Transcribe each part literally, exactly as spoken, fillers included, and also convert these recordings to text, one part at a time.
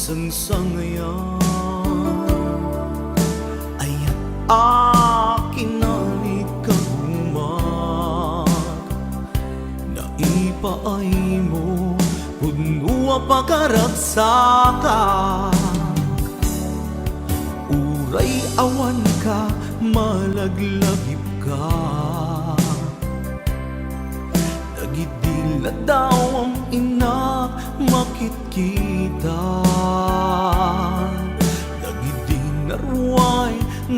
Sangsangayan, ayat a kinanikagumak, naipaaymo, pudno a pakaragsakan. Uray awanka, malaglagipka. Dagidi ladawam innak makitkita, dagidi naruay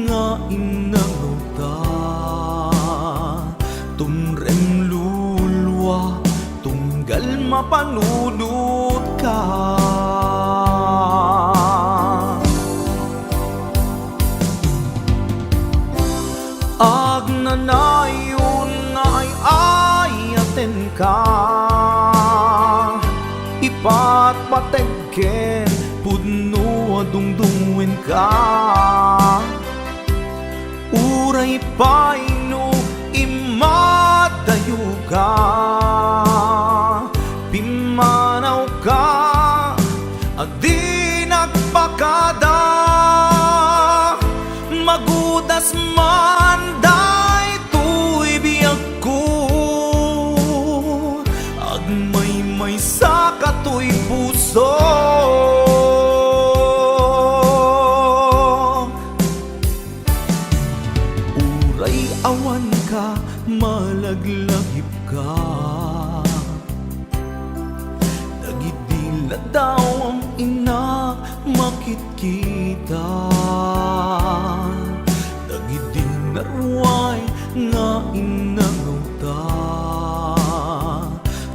nga innangawta. Tumrem lulua, tunggal mapanunotka. Agnanayon nga ay-ayatenka, ipatpateg ken pudno a dungdungenka. Uray pay no immadayoka, pimmanawka a di nagpakada, magudas man daytoy biagko, agmaymaysa katoy puso. Uray awanka, malaglagipka. Dagidi ladawam innak makitkita, dagidi naruay nga innangawta.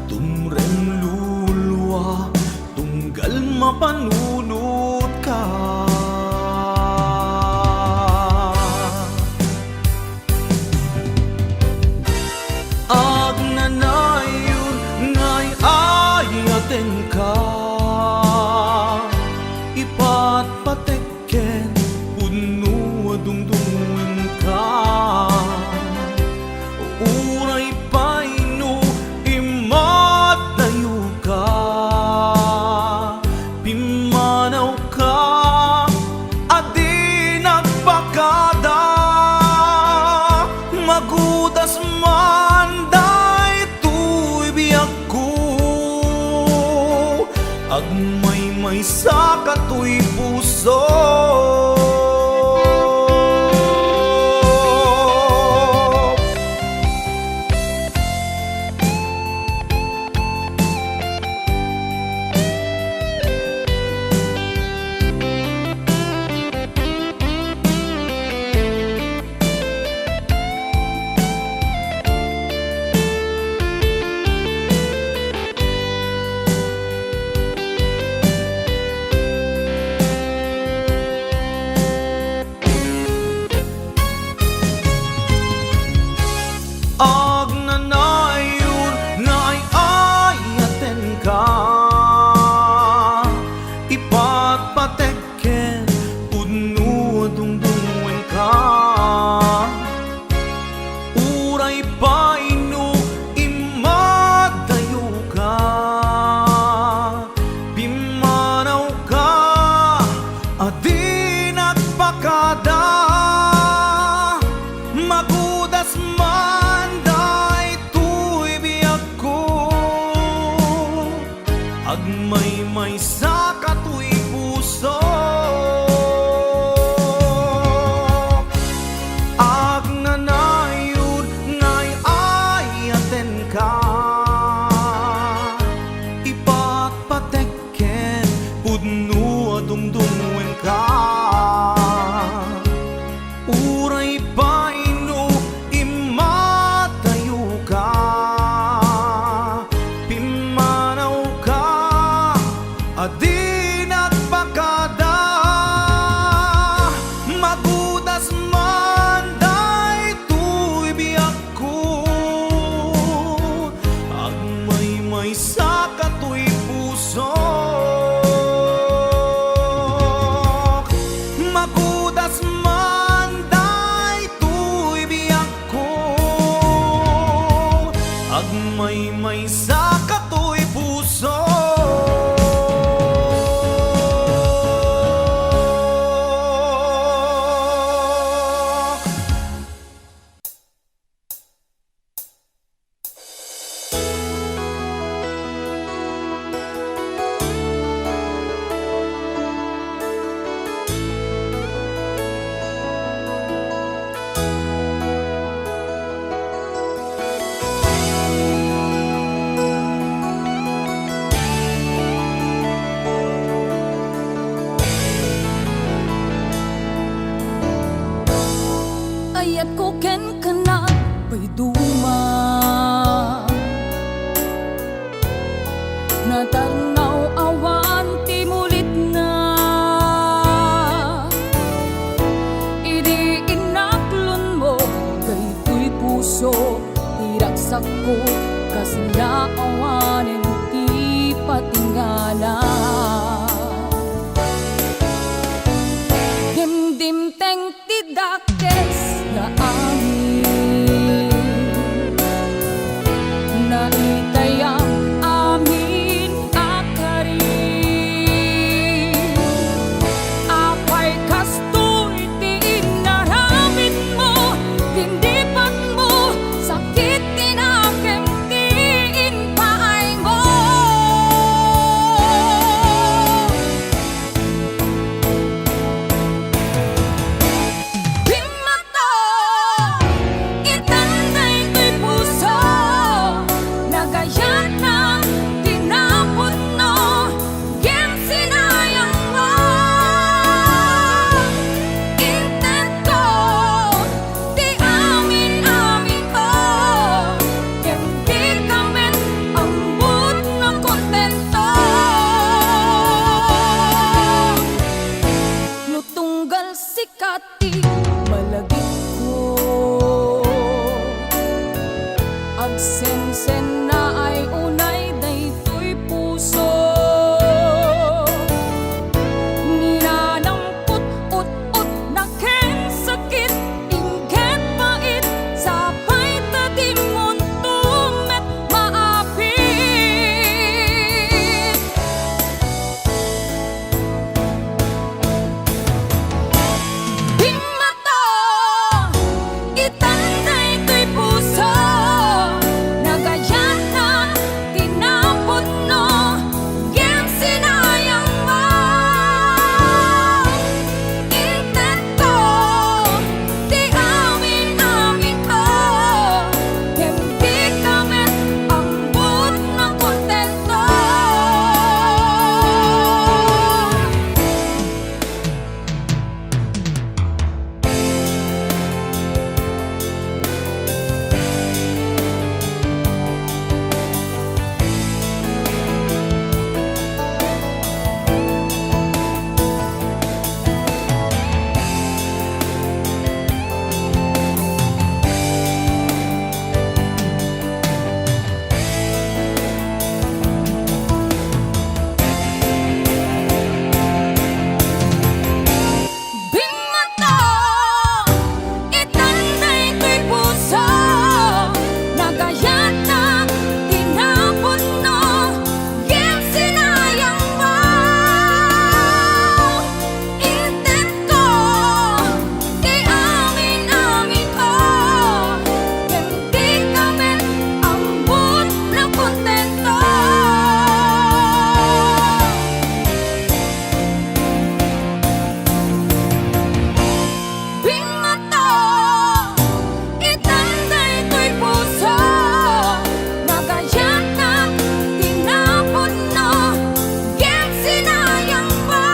Tumrem lulua, tunggal mapanunotka. Agnanayon nga ay-ayatenka, ipatpateg ken pudno a dungdungenka. Uray pay no immadayoka, pimmanawka a di nagpakada, magudas man daytoy biagko, agmaymaysa katoy puso. Agnanayon nga ay-ayatenka, ipatpateg ken pudno a dungdungenka. Uray pay no immadayoka, pimmanawka a di nagpakada, magudas man Ayatko kenka, payduma. Natarnaw awan ti mulitna. Idi inaklonmo daytoy puso, ti ragsakko kasla awanen ti patinggalan. Dimdimteng ti dakes nga amin. Naitayam amin a kari. Apay kastoy ti inaramidmo, lindipatmo, sakit ti nakem ti impaaymo. Bimmato, itan daytoy puso, nagayatna ti napudno, ngem sinayangmo. Intedko ti amin-aminko, ngem dika met ammok nga kontento. No tunggal sika ti malagipko, agsensennaay unay daytoy puso. Ninanampot, ut-ot na ken sakit, ingged pait, sapay ta dimonto met maapit. Bimmato, itan daytoy puso, nagayatna ti napudno, ngem sinayangmo. Intedko ti amin-aminko, ngem dika met ammok nga kontento. Bimmato, itan daytoy puso, nagayatna ti napudno, ngem sinayangmo. Intedko ti amin-aminko, ngem dika met ammok nga kontento. Bimmato, itan daytoy puso, nagayatna ti napudno, ngem sinayangmo.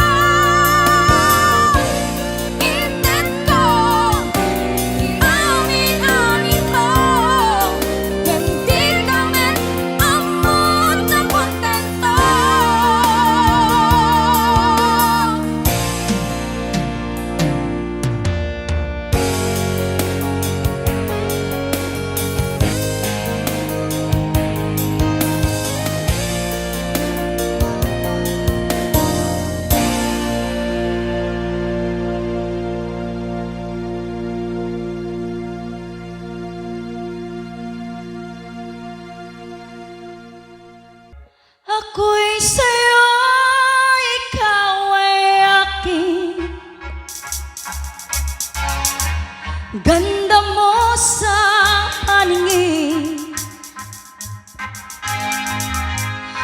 Intedko ti amin-aminko, ngem dika met ammok nga kontento. Ako'y sa'yo, ikaw ay akin. Ganda mo sa paningin.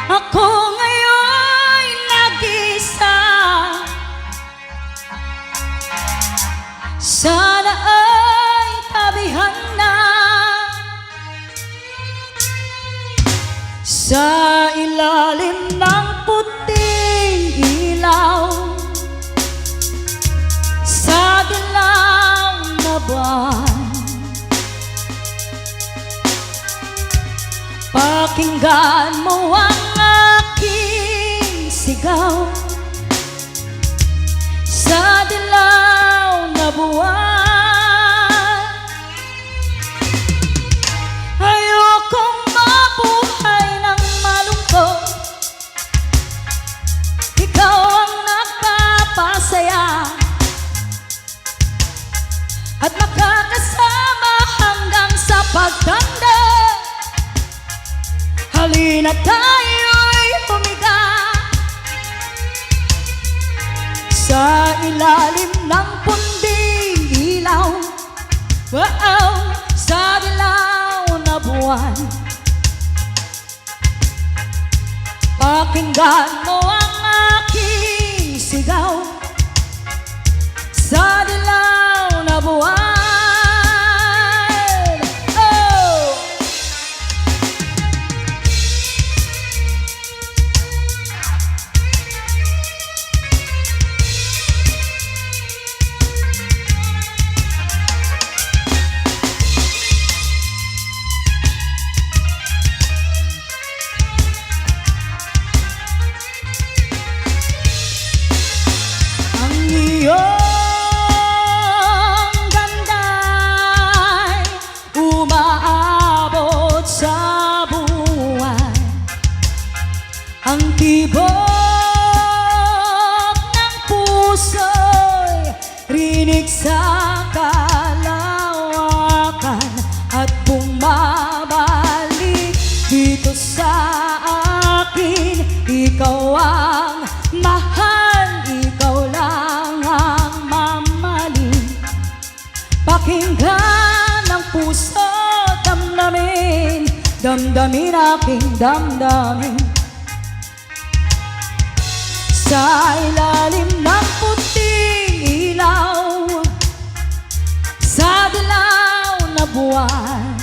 Ako ngayon nag-iisa. Sana ay tabihan na sa ilalim ng puting ilaw, sa dilaw na Pakinggan mo ang aking sigaw sa dilaw na buwan. Ayokong mabuhay ng malungkot. Ikaw ang nagpapasaya at makakasama hanggang sa pagtanda. Halina tayo'y humiga sa ilalim ng punding ilaw. Wow, sa dilaw na buwan. Pakinggan mo ang aking sigaw sa dilaw na buwan. Oh! Ang iyong ganda'y umaabot sa buwan. Ang tibok ng puso'y rinig sa kalawakan at bumabalik dito sa akin. Ikaw ang mahal, ikaw lang ang mamahalin. Pakinggan ang puso, damdamin, damdamin, aking damdamin. Sa ilalim ng puting ilaw, sa dilaw na buwan.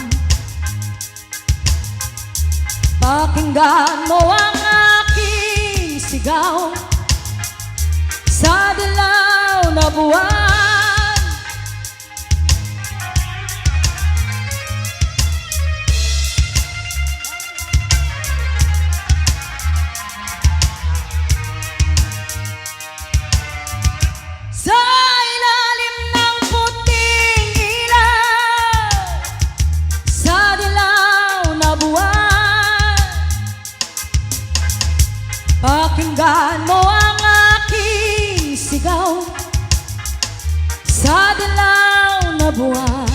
Pakinggan mo ang aking sigaw sa dilaw na buwan. Sa ilalim ng puting ilaw, sa dilaw na buwan, pakinggan mo ang aking sigaw sa dilaw na buwan.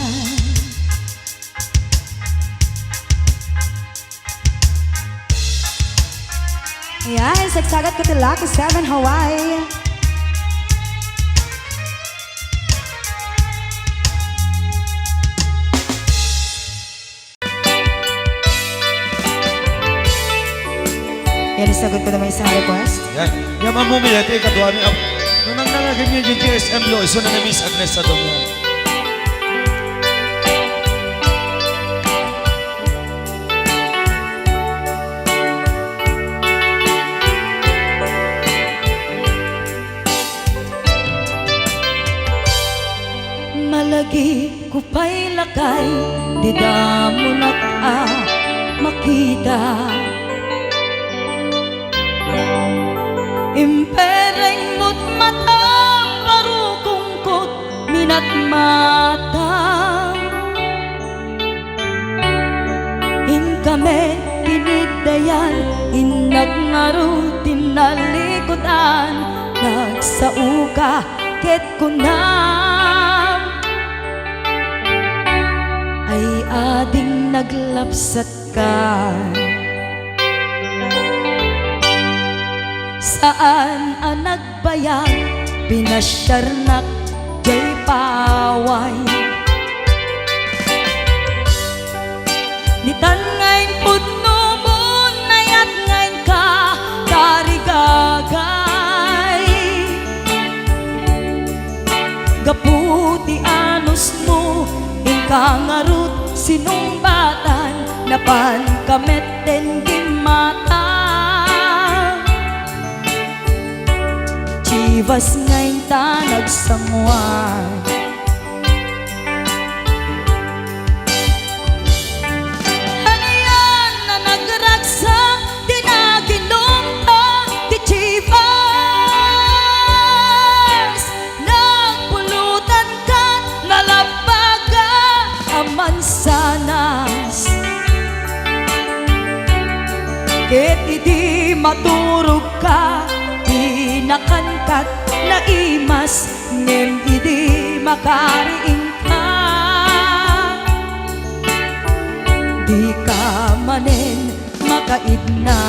Ayan, sagsagat ko ti Lucky Seven Hawaii. Yan, isagot ko naman isang request. Yan. Yan, Ma'am Mumi, ito ikaduami. Ang nang nalagay niya yung G S M Lo, iso na ni Miss Agnes sa Domingo. Malagip ko pay lakay, dida monak a makita. Impereng mo't matam, barukongkot minat matam. Inka met tiniddayan, innak ngarud tinalikudan, nagsaoka ket kunam, ay ading naglapsatka. Saan a nag- bayag, pinasiarnak jay paway. Ditan nga impudno mo, nayat nga inka tarigagay. Gapu ti anus mo, inka ngarud sinungbatan, napan ka met den gimmata. Chivas nga inta nagsanguan. mansanas. Ket idi maturogka, di nakankat naimas, ngem idi makariingka, dika manen makaidna.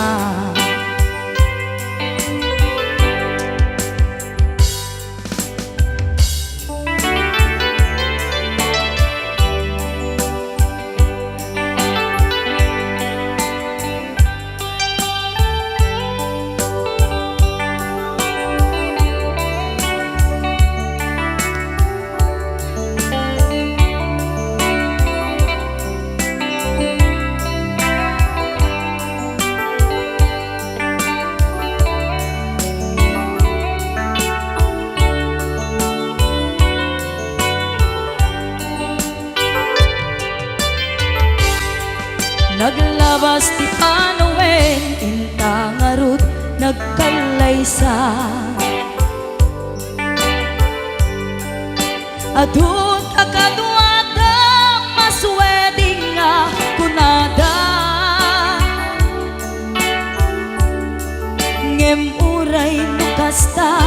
Naglabas ti panawen, inta ngarud nagkallaysa. Adu ta kaduada, mas wedding nga kunada. Ngem uray no kasta,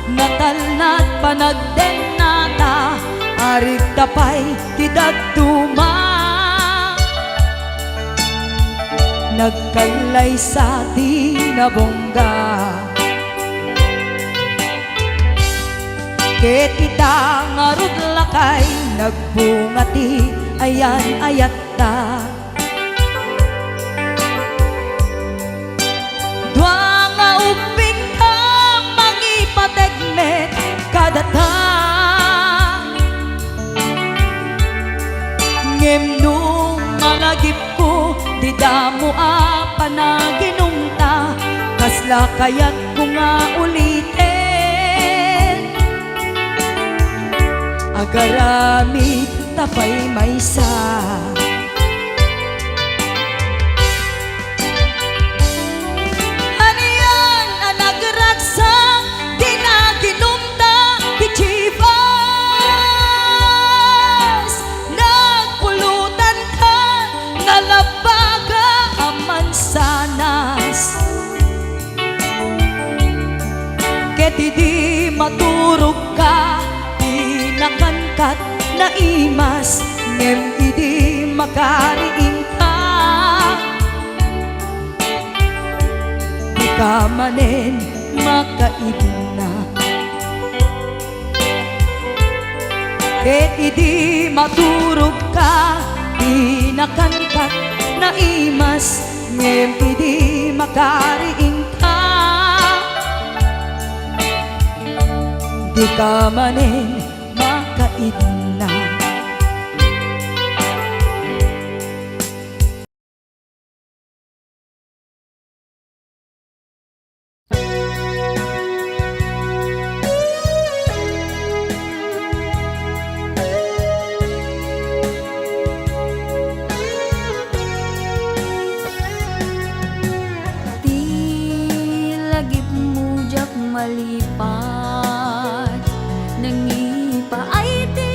natalnat panagdennata, arigta pay ti dadduma. Nagkallaysa ti nabungga. Ket ita ngarud lakay, nagbunga ti ayan-ayatta. Dua nga ubbingta, mangipateg met kadata. Ngem no malagipko, di damo a panaginumta, kasla kayatko nga uliten? Agaramid ta pay maysa. Anian a nagragsak ti naginumta ti Chivas? Nagpulutanka nga labaga a mansanas. Ket idi maturogka, di nakankat naimas, ngem idi makariingka, dika manen makaidna. Ket idi maturogka, di nakankat naimas, ngem idi makariingka, dika manen makaidna. Ti lagipmo diak malipat, nangipaay ti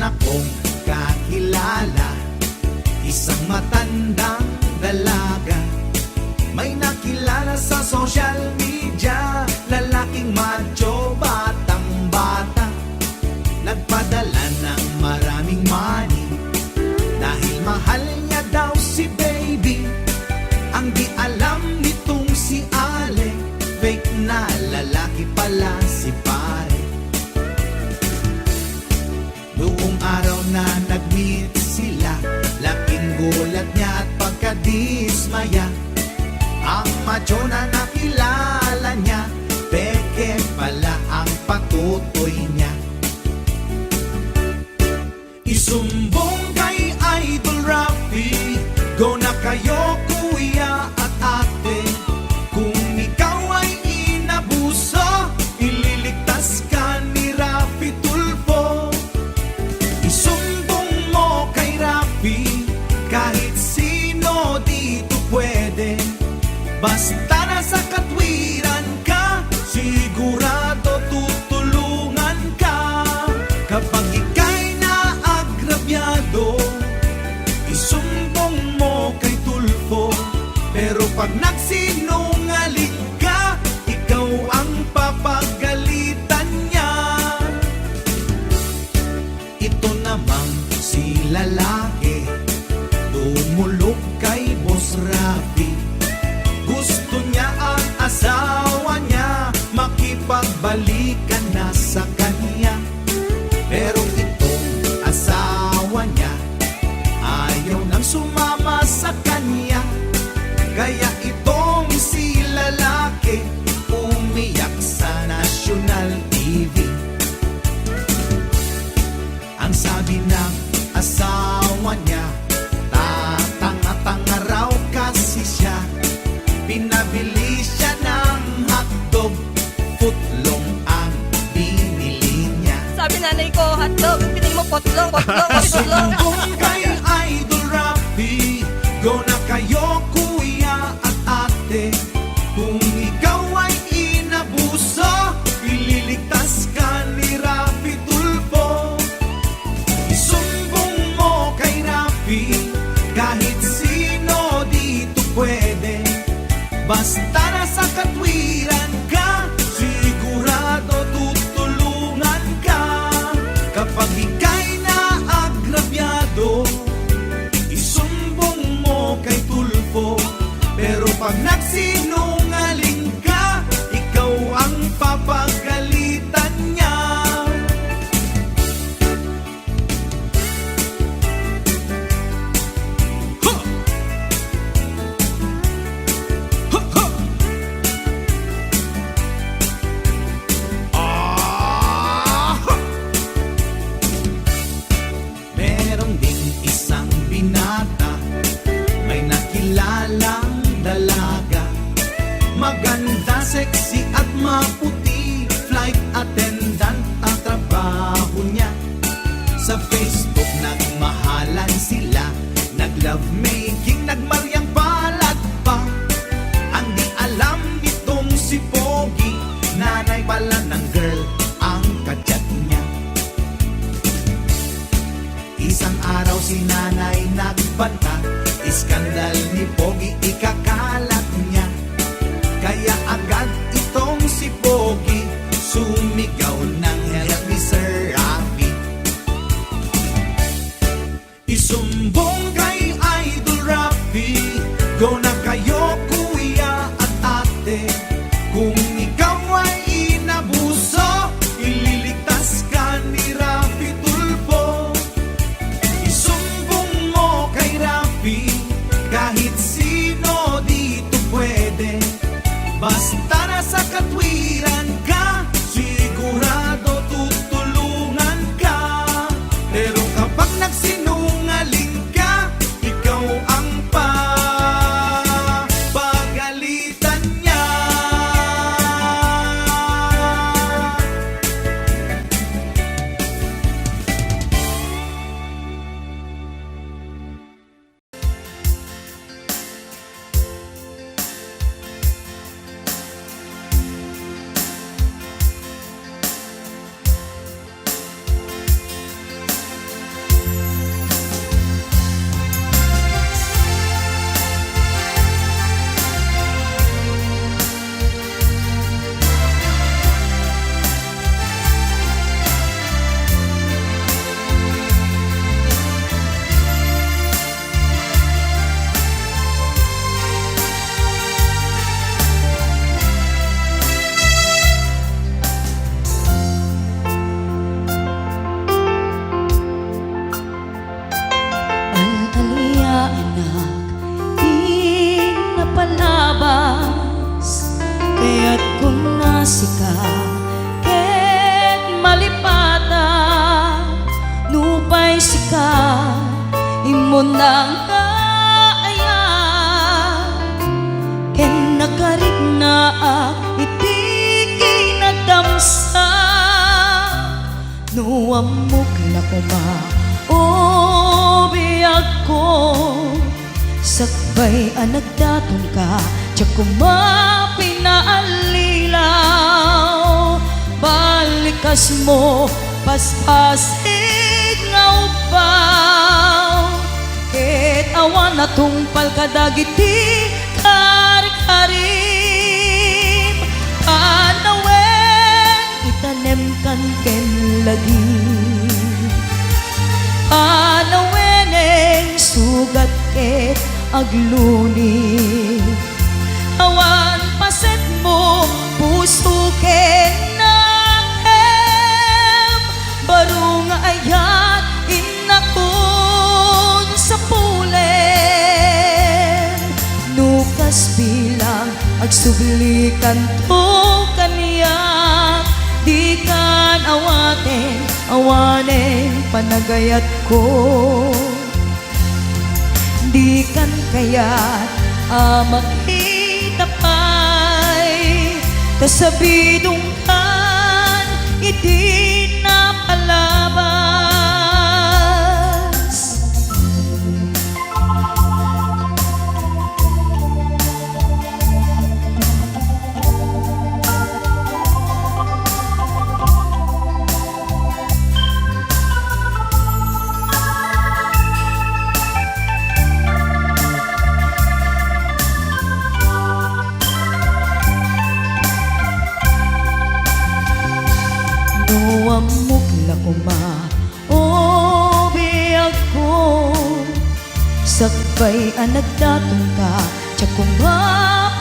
Akong kakilala, isang matandang dalaga. May nakilala sa social media, lalaking macho, batang-bata. Nagpadala ng maraming money dahil mahal niya daw si baby. Ang di alam nitong si Ale, fake na lalaki pala si pare. Noong araw na nag-meet sila, laking gulat niya at pagkadismaya. Ang macho na nakilala niya, peke pala ang patutoy niya. Isumbong kay Idol Rafi, go na kayo, kuya at ate. Kung ikaw ay inabuso, ililigtas ka ni Rafi Tulfo. Isumbong mo kay Rafi, kahit sino dito pwede. Basta nasa katwiran ka, sigurado tutulungan ka. Kapag ika'y naagrabyado, isumbong mo kay Tulfo. Pero pag nagsinungaling ka, ikaw ang papagalitan niya. Ito namang si lalaki, dumulog kay Boss Rafi. Gusto niya ang asawa niya, makipagbalikan na sa kanya. Pero itong asawa niya, ayaw nang sumama sa kanya. Kaya itong si lalaki, umiyak sa national T V. Ang sabi ng asawa niya, tatanga-tanga raw kasi siya. Pinabili siya ng hotdog, footlong ang binili niya. Sabi nanay ko, "Hotdog." Ang pinili mo, potlong, potlong, potlong. Sumbong kay Idol Rafi, go na kayo, kuya at ate. Kung ikaw ay inabuso, ililigtas ka ni Rafi Tulfo. Isumbong mo kay Rafi, kahit sino dito pwede. Basta nasa katwiran ka, sigurado tutulungan ka. Kapag ika'y naagrabyado, isumbong mo kay Tulfo. Pero pag nagsinungaling ka, ikaw ang papagalitan niya. Ha! Ha, ha! Ah, ha! Meron ding isang binata, may nakilalang dalaga. Maganda, sexy at maputi, flight attendant ang trabaho niya. Sa Facebook nagmahalan sila, nag-lovemaking, nagmaryang palad pa. Ang di alam nitong si Pogi, nanay pala ng girl ang kachat niya. Isang araw si nanay nagbanta, iskandal ni Pogi ikakalat niya. Kaya agad itong si Pogi sumigaw ng, "Help me, Sir Rafi." Isumbong kay Idol Rafi, go na kayo, kuya at ate. Kung ikaw ay inabuso, ililigtas ka ni Rafi Tulfo. Isumbong mo kay Rafi, kahit sino sika, ket malipata, nupay sika, immo nga ayat, ken nakariknaak iti kinadamsa. No ammok la koma, o biagko, sakbay a nagdatonka, diak koma pinaallilaw. Balikasmo, paspasig nga ubbaw, ket awan a tungpal kadagiti karkarim. Panawen, itanemkan ken lagi. Panawenen, sugat ket agluni. Awan pasetmo, puso ken nakem. Baro nga ayat, innakon sapulen. No kas bilang, agsublikanto kaniak. Dikan awaten, awanen panagayatko. Dikan kayat a makita pay, ta sabidongkan iti napalabas. No ammok la koma, o biagko, sakbay a nagdatonka, diak koma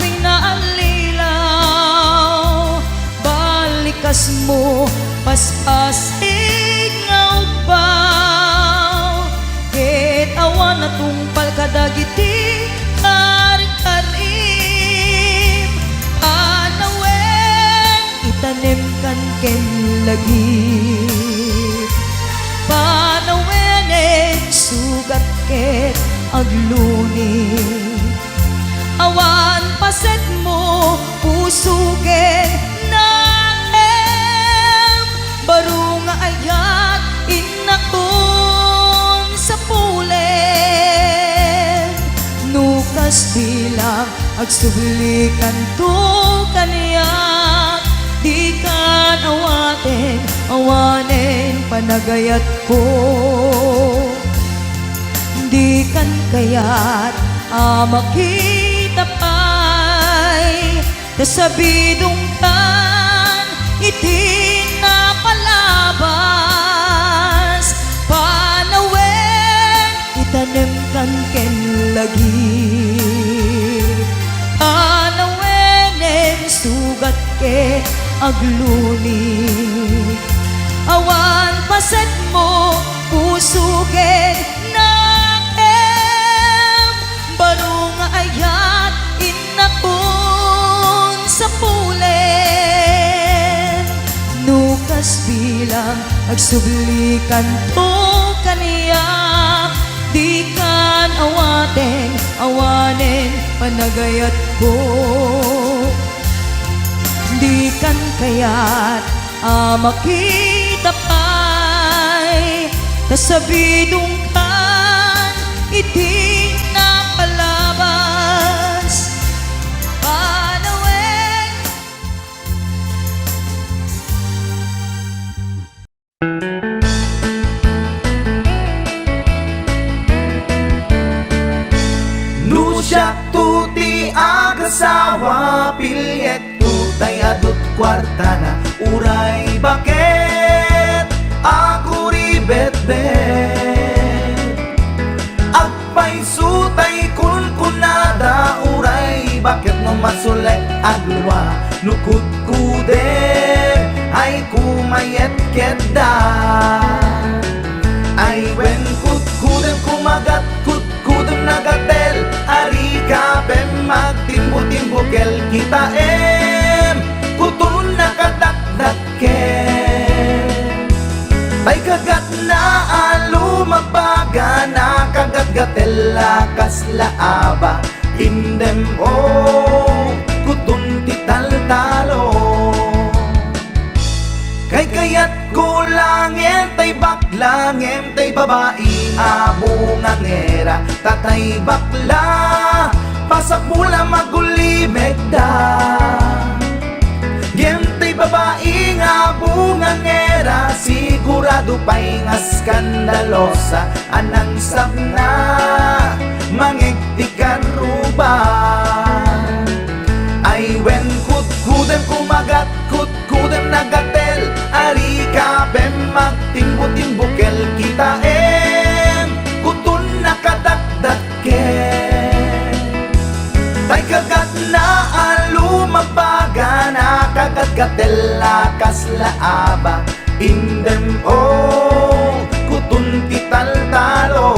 pinaallilaw. Balikasmo, paspasig nga ubbaw, ket awan a tungpal kadagiti karkarim. Panawen, itanemkan ken lagi. Panawenen, sugat ket agluni. Awan pasetmo, puso ken nakem. Baro nga ayat, innakon sapulen. No kas bilang, agsublikanto kaniak. Dikan awaten, awanen panagayatko. Dikan kayat a makita pay, ta sabidongkan iti napalabas. Panawen, itanemkan ken lagi. Panawenen, sugat ket agluni. Awan pasetmo, puso ken nakem. Baro nga ayat, innakon sapulen. No kas bilang, agsublikanto kaniak. Dikan awaten, awanen panagayatko. Dikan kayat a makita pay, ta sabidongkan iti napalabas. Panawen. No siakto ti agasawa, piliekto tay adut kuartana, uray baket a kuribetbet. Agpayso tay kunkunada, uray baket no masulek a dua, no kutkudem ay kumayet ketda. Ay wen, kutkudem kumagat, kutkudem nagatel, arika pem magtimbo-timbo kel kitaem. Kuton na Gatella kasla aba, indem o kutun ti taltalo. Kaykayatko la ngem tay bakla, ngem tay babai a bungangera, ta tay bakla, pasakmo la magulimekda. Ngem tay babai nga bungangera, sigurado pay nga skandalosa, a nangsabna, mangeg ti karruba. Ay wen, kudkudem, kumagat, kudkudem, nagatel, ari ka pem, magtimbo-timbo kel kitaem, kutun nakadakdak ket tay kagatna a lumagbaga, nakagatgatella kasla aba, indem o kutun ti taltalo.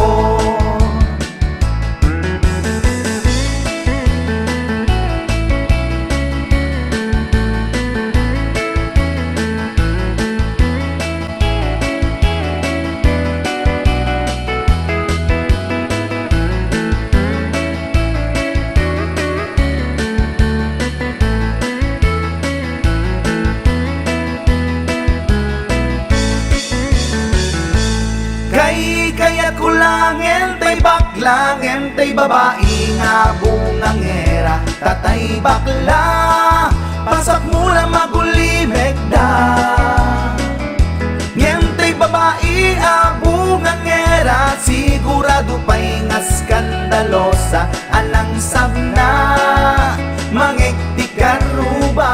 Kaykayatko la ngem tay bakla, ngem tay babai nga bungangera, ta tay bakla, pasakmo la magulimekda. Ngem tay babai a bungangera, sigurado pay nga skandalosa, a nangsabna, mangeg ti karruba.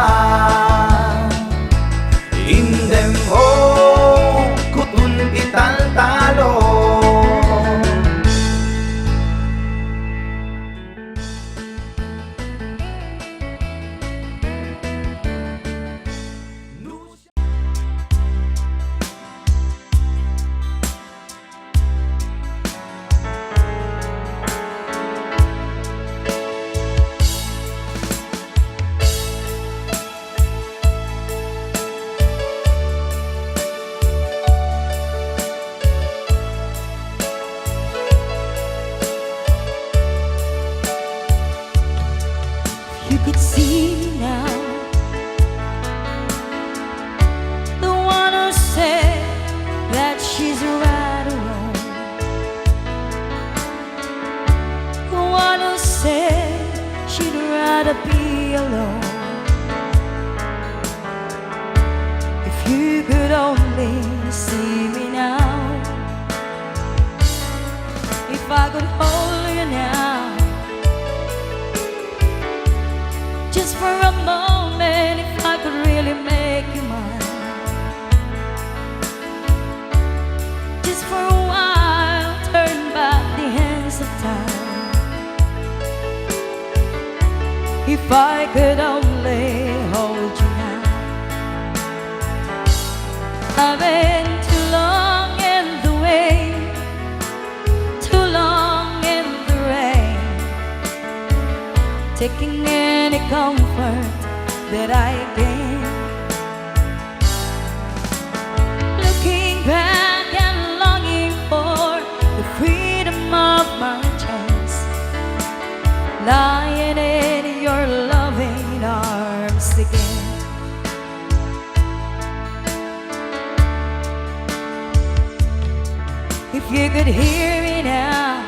Indem o kutun ti taltalo. You could see me now, the one who said that she's right around, the one who said she'd rather be alone. If you could only see me now, if I could hold you now, just for a moment, if I could really make you mine. Just for a while, turn back the hands of time. If I could only hold you now. I've been too long in the way, too long in the rain, taking any comfort that I gain. Looking back and longing for the freedom of my chance, lying in your loving arms again. If you could hear me now,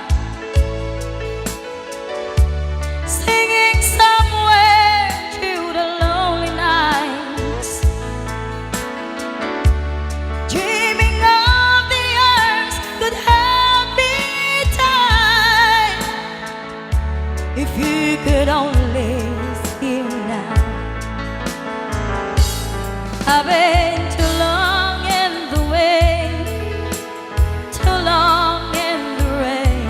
singing somewhere through the lonely nights, dreaming of the arms could help me die. If you could only see me now, I've been too long in the way, too long in the rain,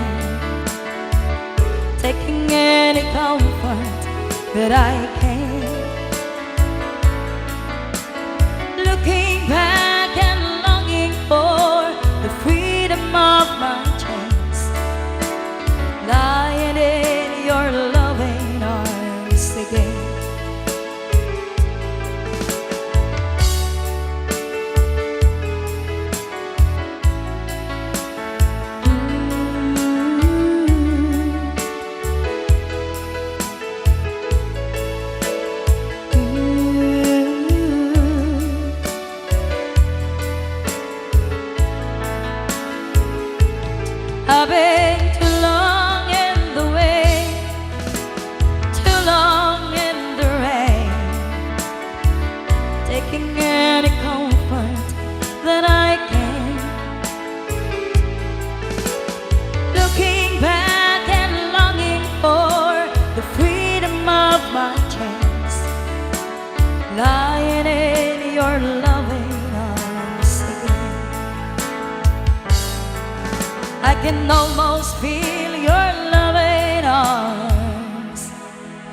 Can almost feel your loving arms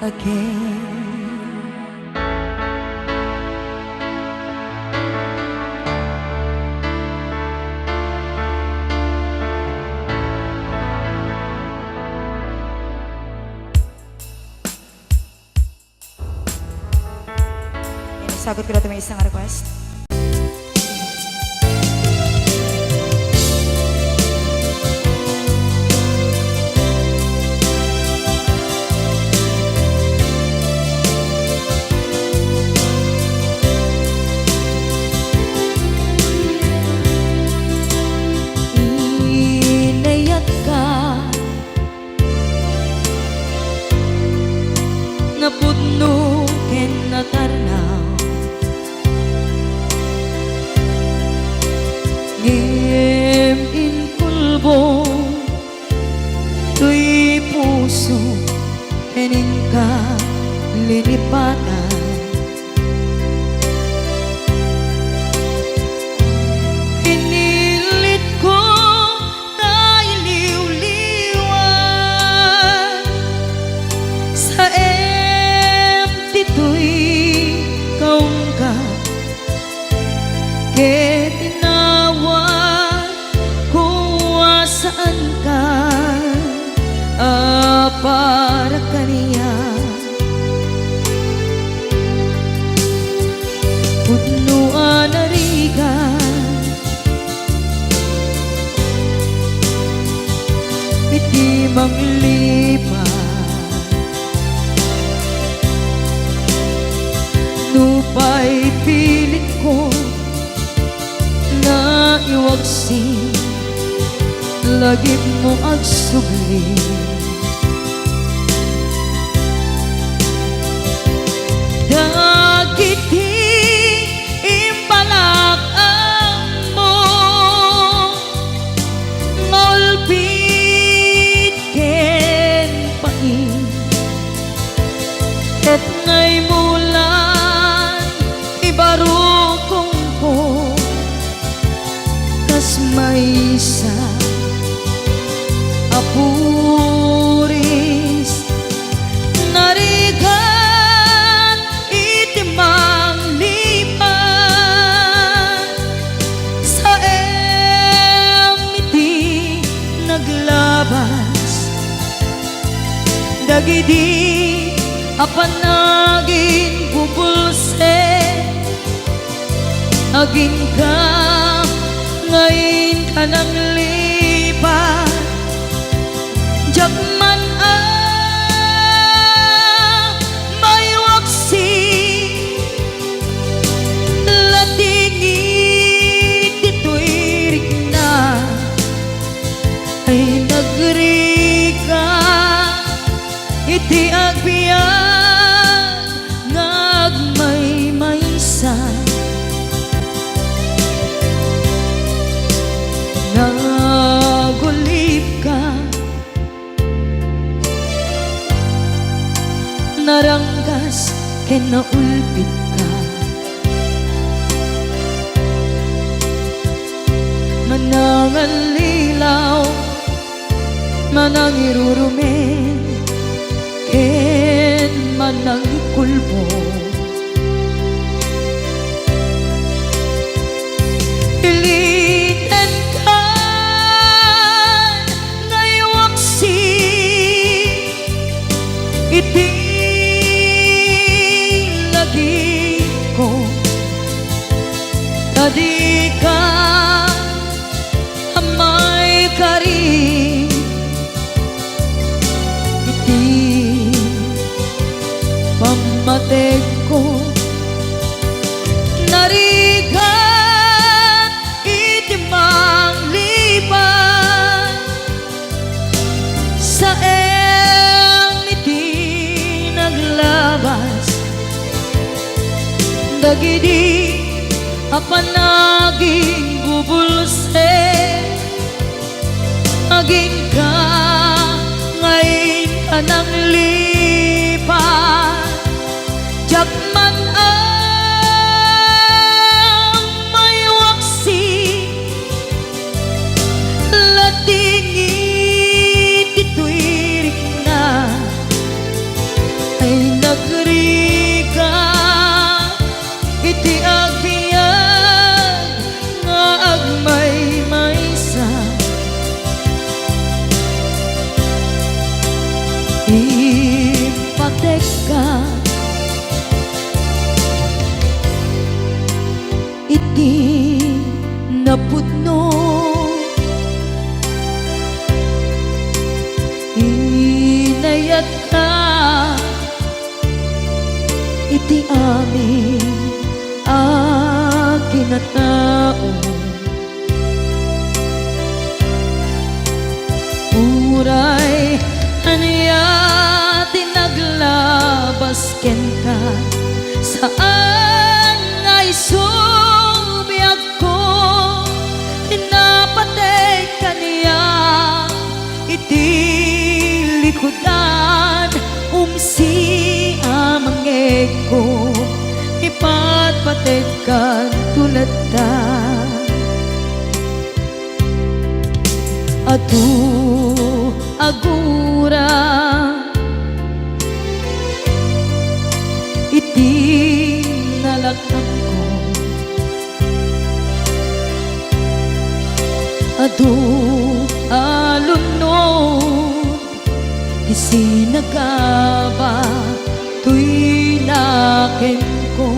again. Yan, isagot ko na ito, may isang request. Inayatka napudno ken natarnaw. Ngem inkulbong toy puso ken inka linipatan. Pinilitko nga iliwliwan sa em ditoy kaungkat, ket inawat kuasaanka a para kaniak. Pudno a narigat iti manglipat. Nupay pilitko nga iwaksi, lagipmo agsubli. Dagiti imbalak-ammo nga ulpit ken pain, ket nga imulan ibarukongko kas maysa a puris. Narigat iti manglipat, saem iti naglabas. Dagidi a panaginbubulsek, agingga nga inka nanglipat. Diak man a maiwaksi, lating iti tuirikna ay nagrigat iti agbiag nga agmaymaysa. Nagulipka, naranggas ken naulpitka. Manangallilaw, manangirurumen, ken manangikulbong. Pilitenka nga iwaksi iti lagipko, ta dika a maikari iti pammategko. Narigat iti manglipat, saem iti naglabas. Dagidi a panaginbubulsek, agingga nga inka nanglipat. Diak man a maiwaksi, lating ka iti napudno. Inayat ka iti amin a kinatao. Uray ania ti naglabas kenka, saan nga isu biagko, kinapateg kaniak iti likudan, umsi a mangngegko, ipatpateg kanto latta. Adu a gura iti nalaknangko. Adu a lunod ti sinagaba toy nakenko.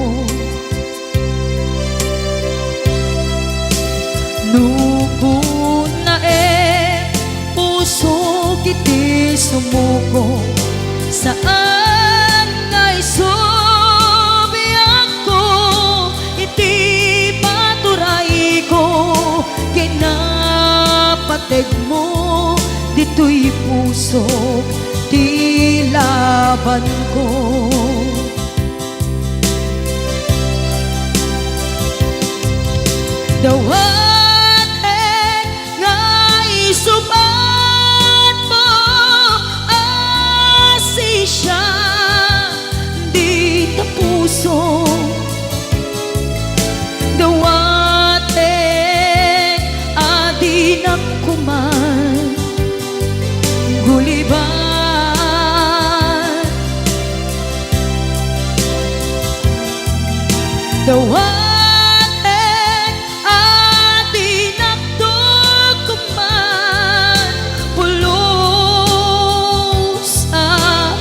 No kunnaem pusok iti sumuko, saan nga isu biagko iti paturayko, kinapategmo ditoy pusok ti labanko. Dawatek nga isubatmo a sisia dita puso. Dawatek a dinak kuman gulibat. Dawatek a dinak kuman pulos a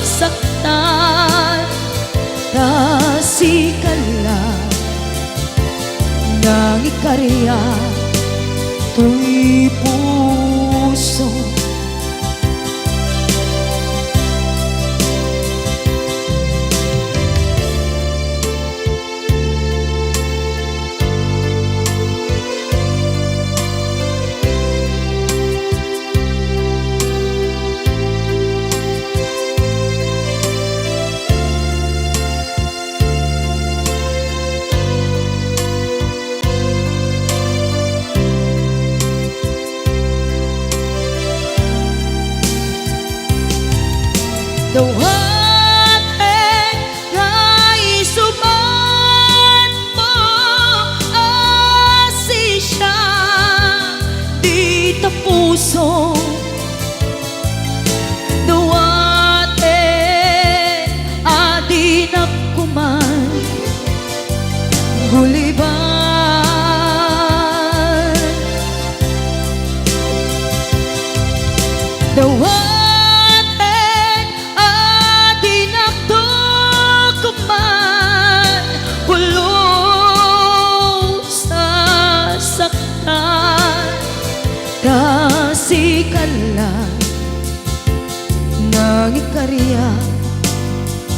saktan, ta sika la nangikariak toy puso. Dawatek nga isubatmo a sisia dita puso. Dawatek a dinak kuman gulibat. Dawatek a dinak kuman pulos a saktan, ta sika la nangikariak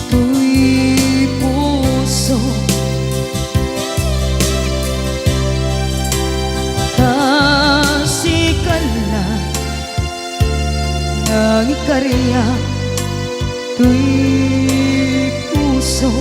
toy puso. Ta sika la nangikariak toy puso.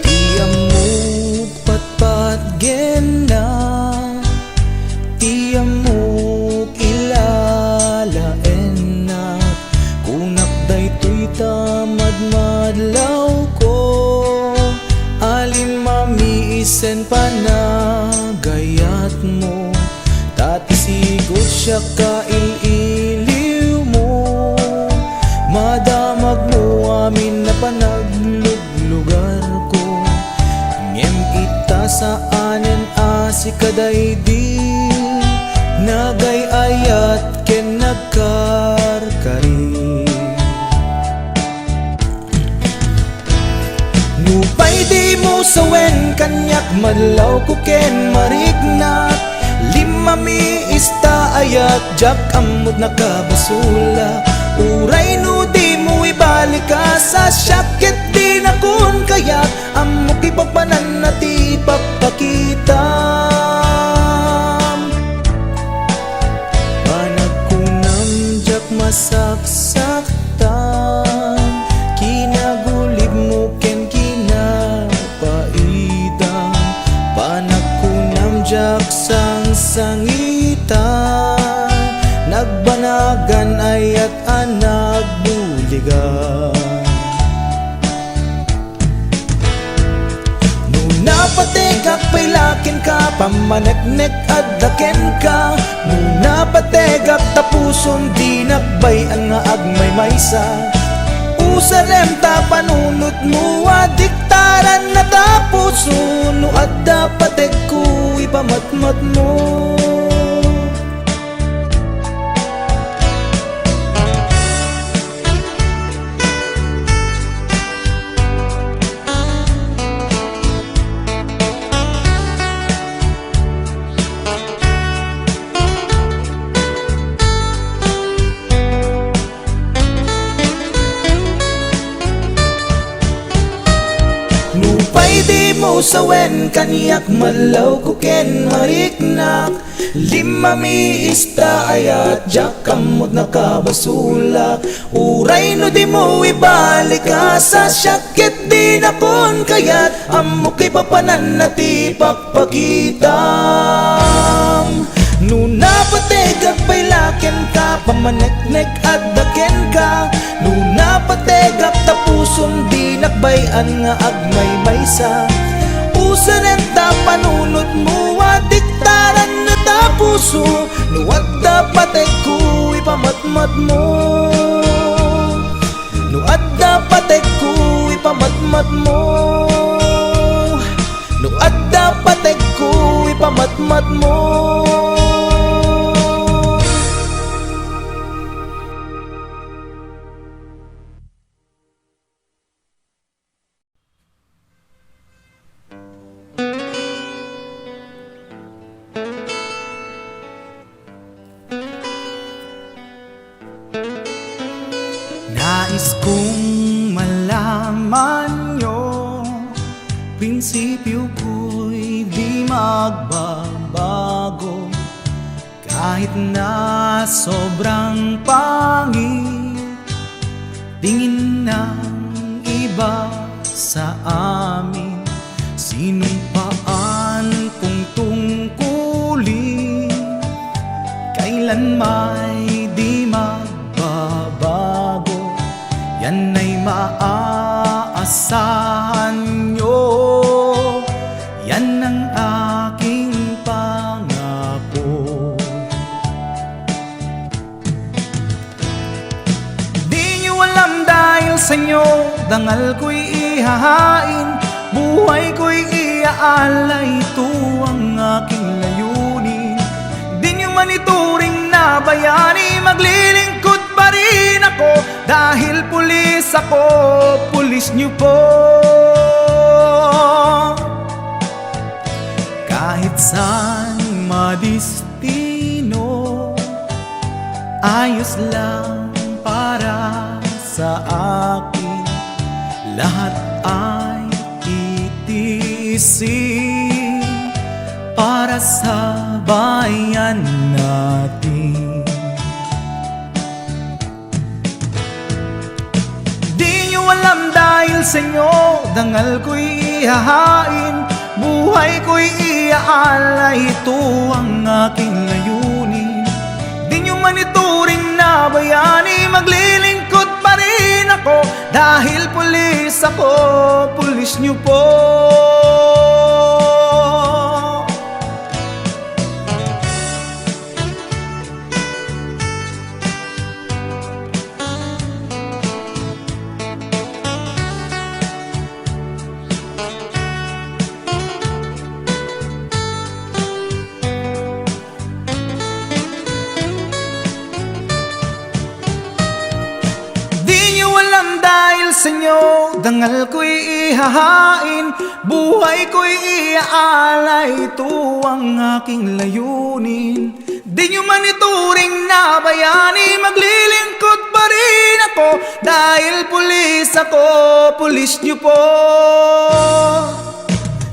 Ti ammok patpatgenna, ti ammok ilalaenna, kunak daytoy ta madmadlawko, alin mamiisen panagayatmo, ta ti sigud siak kail-iliwmo, madamagmo amin Di nagay-ayat ken nagkarkari. Nupay dimo sawen kaniak, madlawko ken mariknak. Limmami ista ayat, diak ammod nakabasolak. Uray no dimo ibalik a sa siak ket dinakon kayat, ammok ipapananna ti ipakpakitam. Panagkunam diak masaksaktan, kinagulibmo ken kinapaitam. Panagkunam diak sangsangitan, nagbanagan ayat a nagbuligan. No napategak pay la kenka, pammaneknek adda kenka. No napategak ta pusom, dinak bay-an nga agmaymaysa. Usarem ta panunotmo a diktaran na ta puso. No adda pategko, ipamatmatmo. Nupay dimo sawen kaniak, madlawko ken mariknak. Limmami ista ayat, diak ammod nakabasolak. Uray no dimo ibalik a sa siak ket dinakon kayat, ammok ipapananna ti pakpakitam. No napategak pay la kenka, pammaneknek adda kenka. No napategak ta pusom, dinak bay-an nga agmaymaysa. Usarem ta panunotmo a diktaran na ta puso. No adda pategko, ipamatmatmo. No adda pategko, ipamatmatmo. No adda pategko, ipamatmatmo. Nais kong malaman niyo, prinsipyo ko'y di magbabago. Kahit na sobrang pangit tingin ng iba sa amin, sinumpaan kong tungkulin, kailan may di magbabago. Yan ay maaasahan nyo, yan ang aking pangako. Di nyo alam dahil sa inyo, dangal ko'y ihahain, buhay ko'y iaalay, ito ang aking layunin. Di nyo man ituring na bayani, maglilingkod pa rin ako, dahil pulis ako, pulis nyo po. Kahit saan madis- Tino, ayos lang para sa akin. Lahat ay titiisin para sa bayan natin. Di nyo alam dahil sa inyo, dangal ko'y ihahain, buhay ko'y iaalay, ito ang aking layunin. Di nyo man ituring na bayani, maglilingkod pa rin ako, dahil pulis ako, pulis nyo po. inyo, dangalko'y ihahain, buhayko'y iaalay, ito ang aking layunin. Di nyo man ituring na bayani, maglilingkod pa rin ako, dahil pulis ako, pulis nyo po.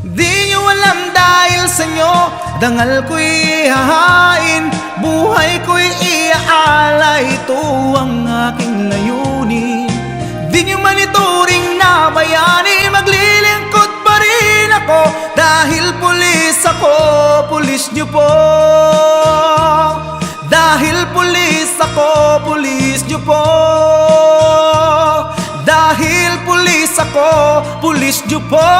Di nyo alam dahil sa inyo, dangalko'y ihahain, buhayko'y iaalay, ito ang aking layunin. Di nyo man ituring na bayani, maglilingkod pa rin ako, dahil pulis ako, pulis nyo po. Dahil pulis ako, pulis nyo po. Dahil pulis ako, pulis nyo po.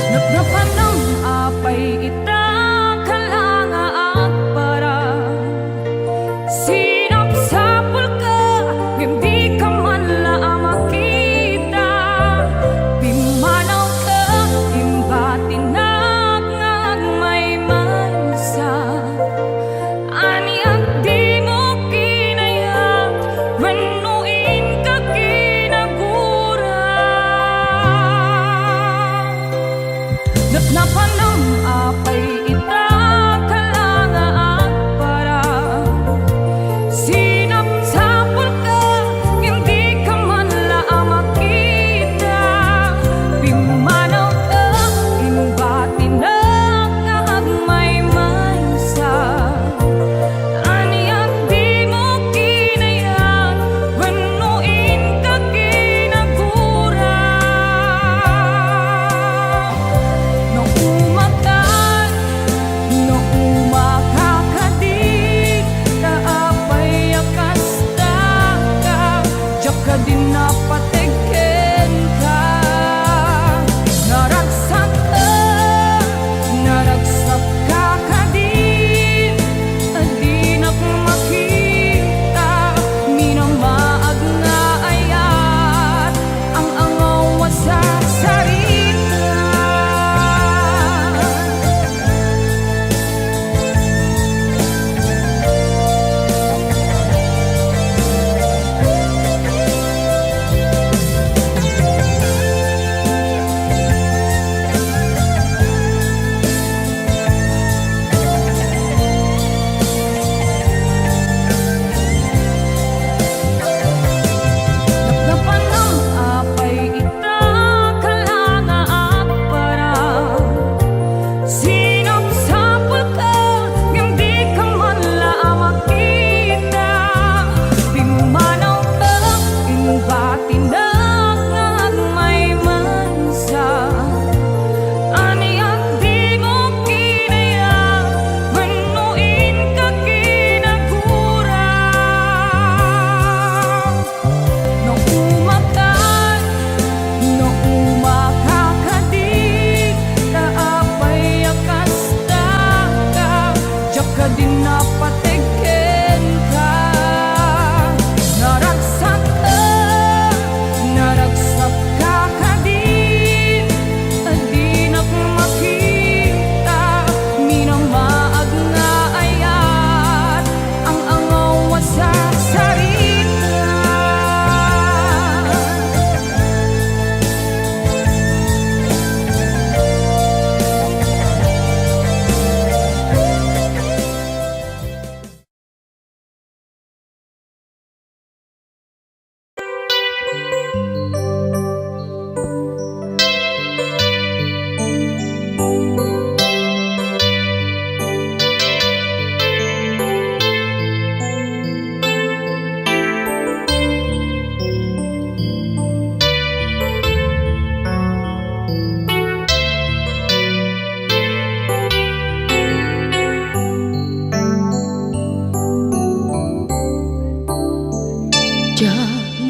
Napnapanam apay ita, kala nga agparang. Sinapsapulka, ngem dika man la a makita. Pimmanawka, imbatinak nga agmaymaysa. Ania dimo kinayat wenno inka kinagura? Napnapanam apay ita, kala nga agparang? Sinapsapulka, ngem dika man la a makita. Pimmanawka, imbatinak nga agmaymaysa. Ania dimo kinayat wenno inka kinagura? No umakan,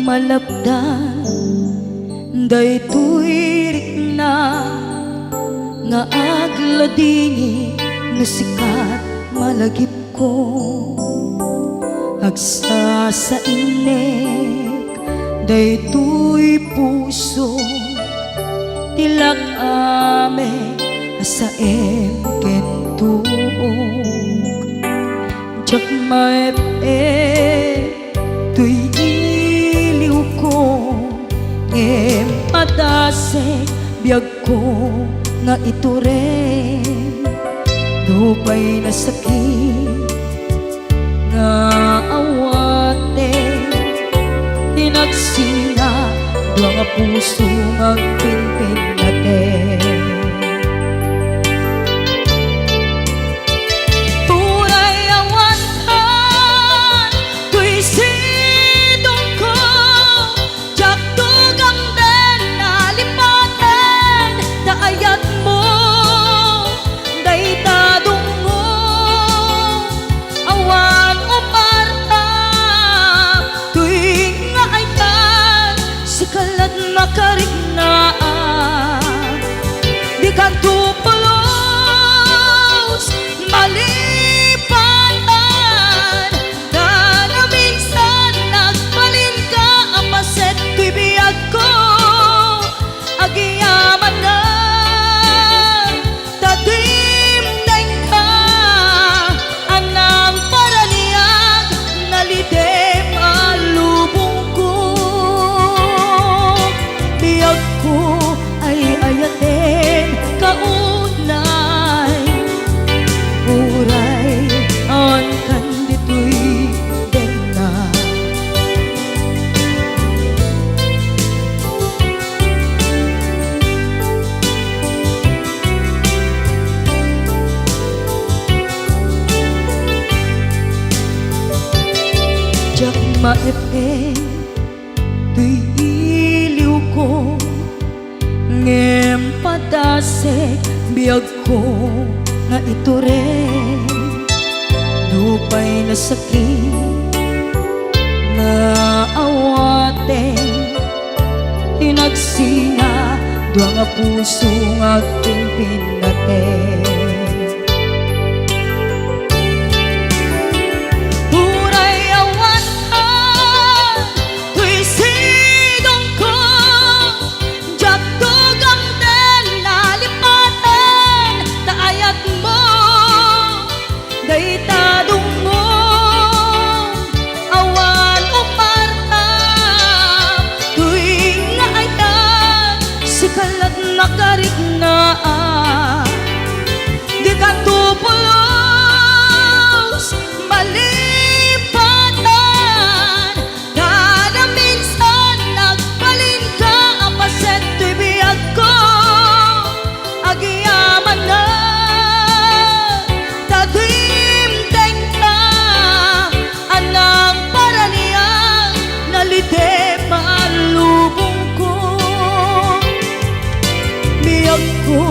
Malapdan daytoy rikna nga agladingit no sika ti malagipko. Agsasainek daytoy puso ti lak-amek a saem ken tuok. Diak maep-ep toy iliwko, ngem padasek biagko nga itured. Nupay nasakit nga awaten, tinagsina dua nga puso nga agpinpinnaten. Uray awan kan toy sidongko, diak tugamden a lipaten ta ayatmo dayta dungngo. Awan umarta toy nga ayat, sika la't makariknaak. Dikanto pulos malipatan, ta naminsan nagbalinka a paset toy biagko. Agyamanak ta dimdengka a nangparaniag, nalidem a lubongko. Biagko ay ayaten ka unay, uray awan kan ditoy denna. Diak maep-ep toy iliwko, ngem padasek biagko nga itured. Nupay nasakit nga awaten, tinagsina dua nga puso nga agpinpinnaten. Uray awan ka toy sidongko, diak tugamden a lipaten ta ayatmo dayta dungngo. Awan umarta toy nga ayat, sika la't makariknaak. Dikanto pulos malipatan, ta naminsan nagbalinka a paset toy biagko. Agyamanak ta dimdengka a nangparaniag, nalidem a lubongko. Biagko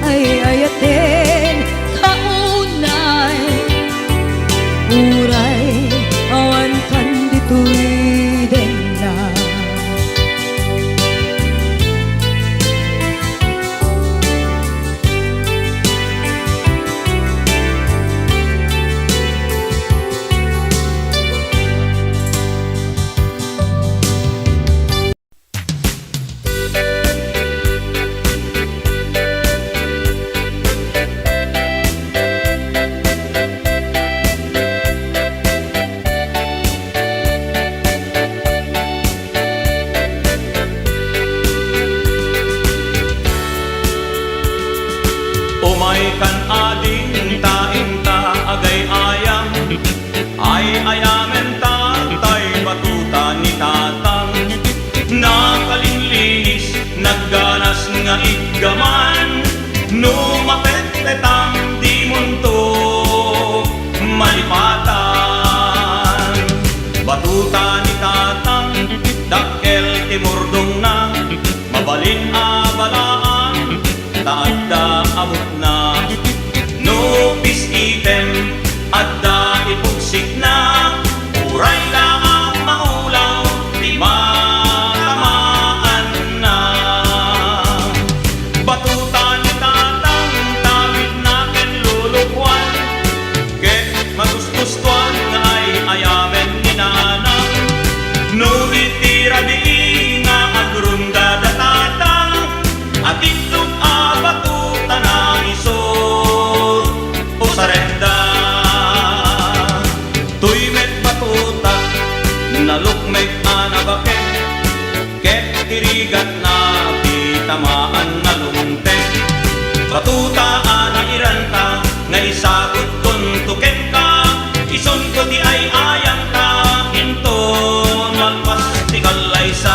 ay ayaten ka unay, uray awan kan ditoy denna. Umay kan ading ta inta agay-ayam, ay-ayamen ta tay batota ni Tatang. Nakalinlinis, nagganas nga iggaman, no mapetpetang dimonto malipatan. Batota ni Tatang, dakkel ti murdongna, mabalin a balaan, ta adda abutna. No pis-item, adda ipugsikna, uray la a maulaw ti ma- Batuta a nairanta nga isagudkonto kenka, isunto ti ay-ayamta inton malpas ti kallaysa.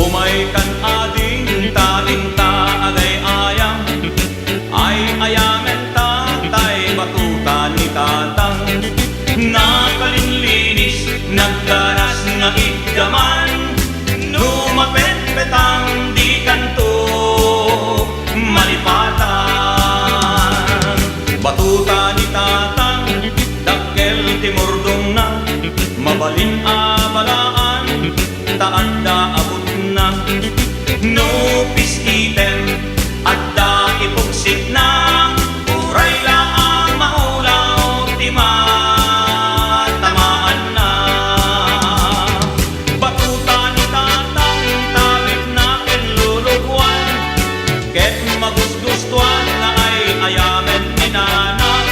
Umaykan ading ta inta agay-ayam, ay-ayamen ta tay batuta ni Tatang. Nakalinlinis, nagganas nga iddaman, no mapetpetang dikanto malipatan. Batuta ni Tatang, dakkel ti murdongna, mabalin a balaan, ta adda abutna. No pis-item, adda ipugsitna, uray la a maulaw ti matamaanna. Batuta ni Tatang, tawidna ken luluboan, ket magusgustoan nga ay-ayamen ni Nanang.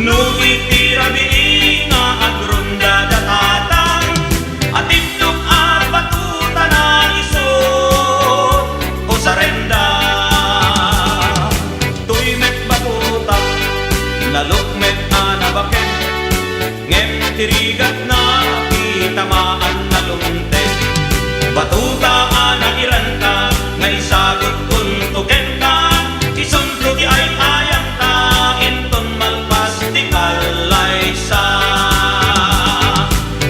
No iti rabii nga agrunda da Tatang, atibdok a batutana isu usarenda. Toy met batuta, nalukmet a nabaket, ngem ti rigatna, ti tamaan nalumtek. Batuta a nairanta, nga isagudkonto kenka, isunto ti ay-ayamta, inton malpas ti kallaysa.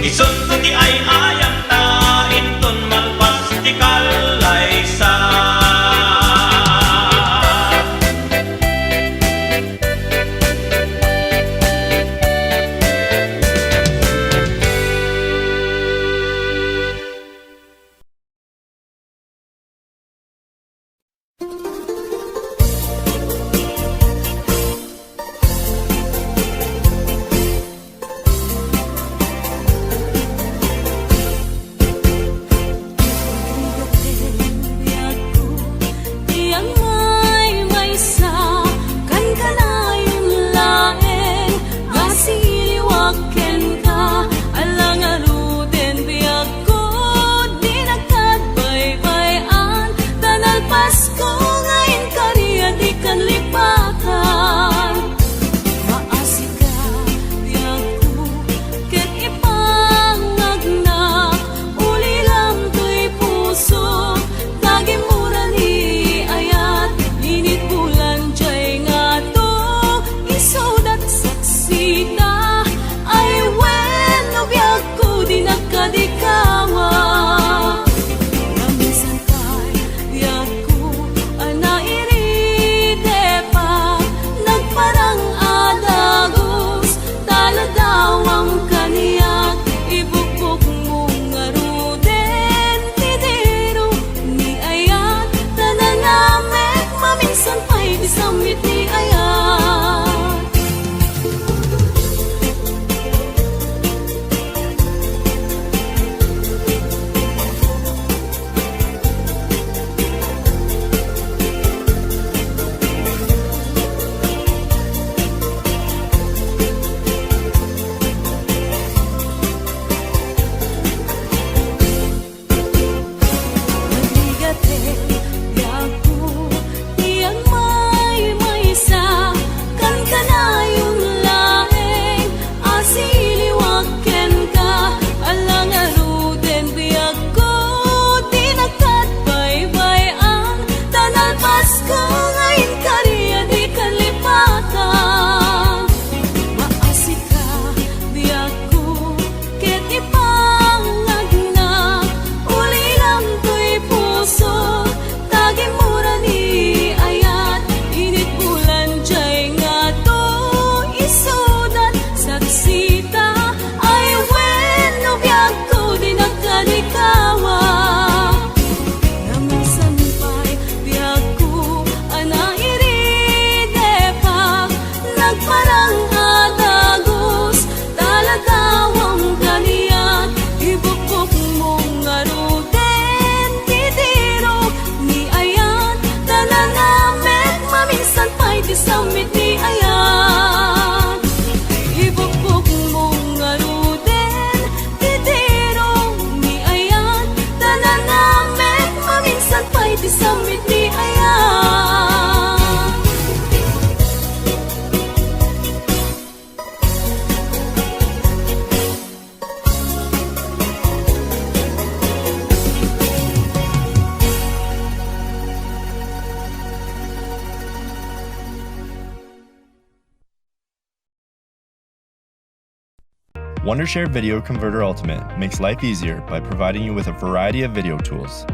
Isunto ti ay-ayamta, inton malpas ti kallaysa. Wondershare Video Converter Ultimate makes life easier by providing you with a variety of video tools.